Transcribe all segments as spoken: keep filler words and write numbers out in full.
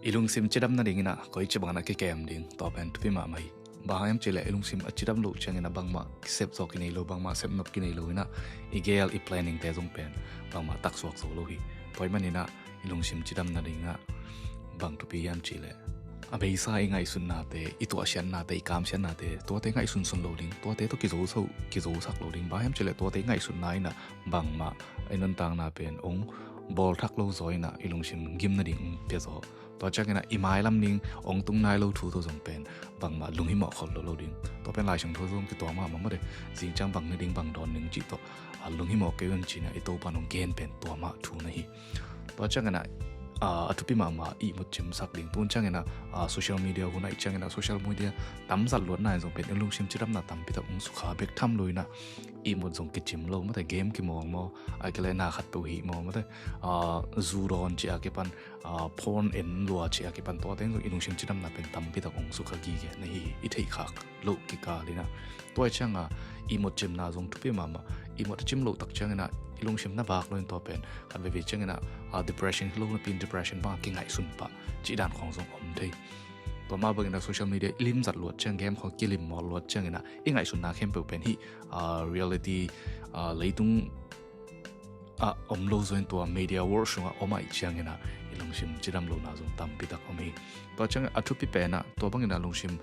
I lungsim cidam nadingin ah koici bangin ah kikem ding, tua pen thupi mahmah hi. Bang hang hiam cih leh i lungsim a cidam loh ciangin ah bangmah sep zaw kinei lo, bangmah sep nop kinei lo in ah i gel i planning te zong pen bangmah taksuak zo lo hi. Tua ahih manin ah i lungsim cidam nadingin ah bang thupi hiam cih leh a beisa i ngaihsutnate, i tuahsiatnate, i kamsiatnate, tuate ngaihsunsun lo ding, tuate tawh kizo so, kizosak lo ding. Bang hang hiam cih leh tuate i ngaihsutna in ah bangmah i nuntakna pen hong bawlthak lo zaw in ah i lungsim gim nading hong pia zaw. Tua ciangin ah i mailam ding hong tung nai lo thu tawh zong pen bangmah lunghimawh khol lo lo ding. Tua pen Lai Siangtho zong kituak mahmah mate. Zing ciang bang ne ding, bang dawn ding cih tawh, a, lunghimawh kei un ci-in ah i Topa in hong gen pen tua mah thu na hi. Tua ciangin ah, a, a thupi mahmah ihmut cimsak ding. Tun ciangin ah, a, social media hun ahih ciangin ah social media tamzat luatna in zong pen i lungsim cidamna tampi tak hong sukha bek tham lo in ah ihmut zong kicim lo mate, game kimawl maw, ahih kei leh na khat peuh hih maw mate, a, zu dawn cih a kipan, a, phone en lua cih a kipan, tuate in zong i lungsim cidamna pen tampi tak hong sukha gige na hi hi, i theihkhak loh kikal in ah. Tua ahih ciangin ah ihmut cimna zong thupi mahmah. Ihmut a cim loh tak ciangin ah i lungsim na vak lo in tua pen khat veivei ciangin ah, a, depression hi lo napi in depression bang a kingaihsun pah cih dan khawng zong om thei. Tua mah bangin ah social media i limzat luat ciang, game khawng kilim mawl luat ciangin ah i ngaihsutna khempeuh pen hih, a, reality, a, leitung a om lo zaw in tua media world sungah om ahih ciangin ah i lungsim cidam lohna zong tampi tak om hi. Tua ciangin a thupi pen ah tua bangin ah lungsim,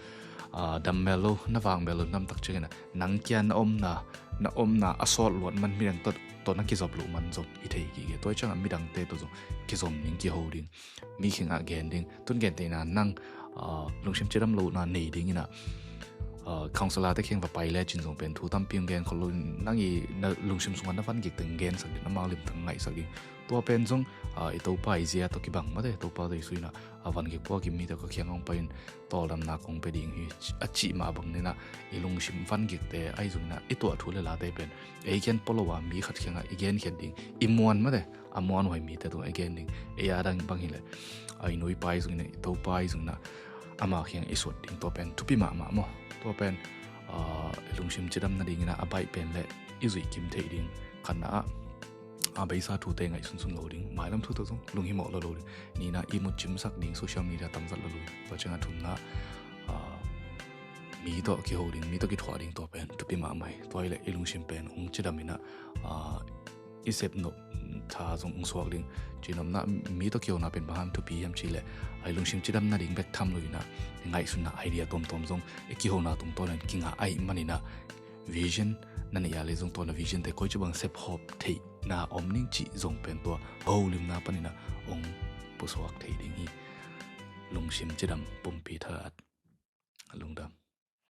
a, dam mel lo, na vak mel lo na om tak ciangin ah nang kia na omna, na omna a sawt luat man midang tawh, tawh na kizop loh man zong hi thei gige. Tua ahih ciangin ah midangte tawh zong kizom ding, kiho ding, mi kiangah gen ding. Tun gentehna nang, a, lungsim cidam lohna nei dingin ah, a, counselor te kiang va pai lecin zong pen thu tampi hong gen khol lo in, nang i na lungsim sungah na vangikte hong gensak ding, amau limtak hong ngaihsak ding. Tua pen zong, a, i Topa i zia tawh kibang mate, Topa tawh i suina a vangik pua kim mite ka kiang hong pai in tawldamna kong pia ding hi a cih mah bangin ah i lungsim vangikte ahi zongin ah i tuah thu le late pen ei gen pua lo a mi khat kiangah i genkhiat ding, i muan mate, a muanhuai mite tungah i gen ding. Ei a dang bang hi leh, a, i nuipa ahi zongin ah, i Topa ahi zongin ah ama kiang i suat ding, tua pen thupi mahmah maw. Tua pen, a, i lungsim cidam nadingin ah a baih pen leh i zuih kim theih ding. Khatna ah, a, beisa thute ngaihsunsun lo ding, mailam thu tawh zong lunghimawh lo lo ding. Nihna ihmut cimsak ding, social media tamzat lo lo ding. Tua ciangin a thumna, a, mi tawh kiho ding, mi tawh kithuah ding, tua pen thupi mahmah hi. Tua hi leh i lungsim pen hong cidam in ah, a, i sep nop tha zong hong suak ding. Cihnopna, mi tawh kihona pen bang hang thupi hiam cih leh, a, i lungsim cidam nading bek tham lo in ah i ngaihsutna idea tuamtuam zong i kihona tungtawn in kingah ahih manin ah vision na neih a leh zong tua na vision te koici bang sep hawp theihna om ning cih zong pen tua holimna panin ah hong pusuak thei ding hi. Lungsim cidam pumpi thahat.